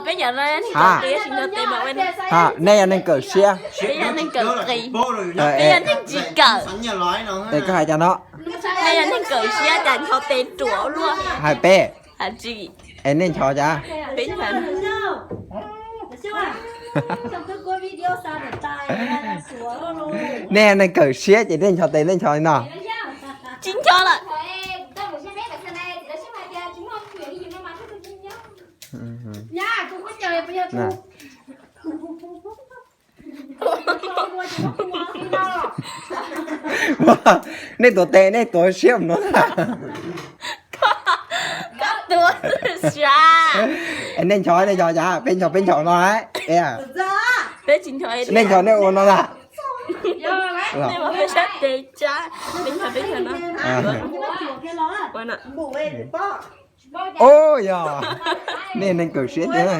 Peb cov no yog neeg kawm qis, tsis nco tes mas ua neeg. Ha, nej yog neeg kawm siab. Peb yog neeg kawm qis. Peb yog neeg tsis kawm. Es koj hais cas no? Nej yog neeg kawm siab cas ncho tes ruam luaj. Hais peb. Hais tsis. Es nej ncho cas? Peb ncho. Nej yog neeg kawm siab ces nej ncho tes nej ncho li no. Tsis ncho lawm. Nej tuav tes nej tuav siab no. Koj tuav xwb sav. Es nej ncho nej ncho cas? Peb ncho peb ncho no. Peb tsis ncho. Nej ncho nej ua no na. Nej mas peb sab tes tsab, peb ncho peb ncho no. Ua no. Ub, yog nej neeg kawm siab tiag.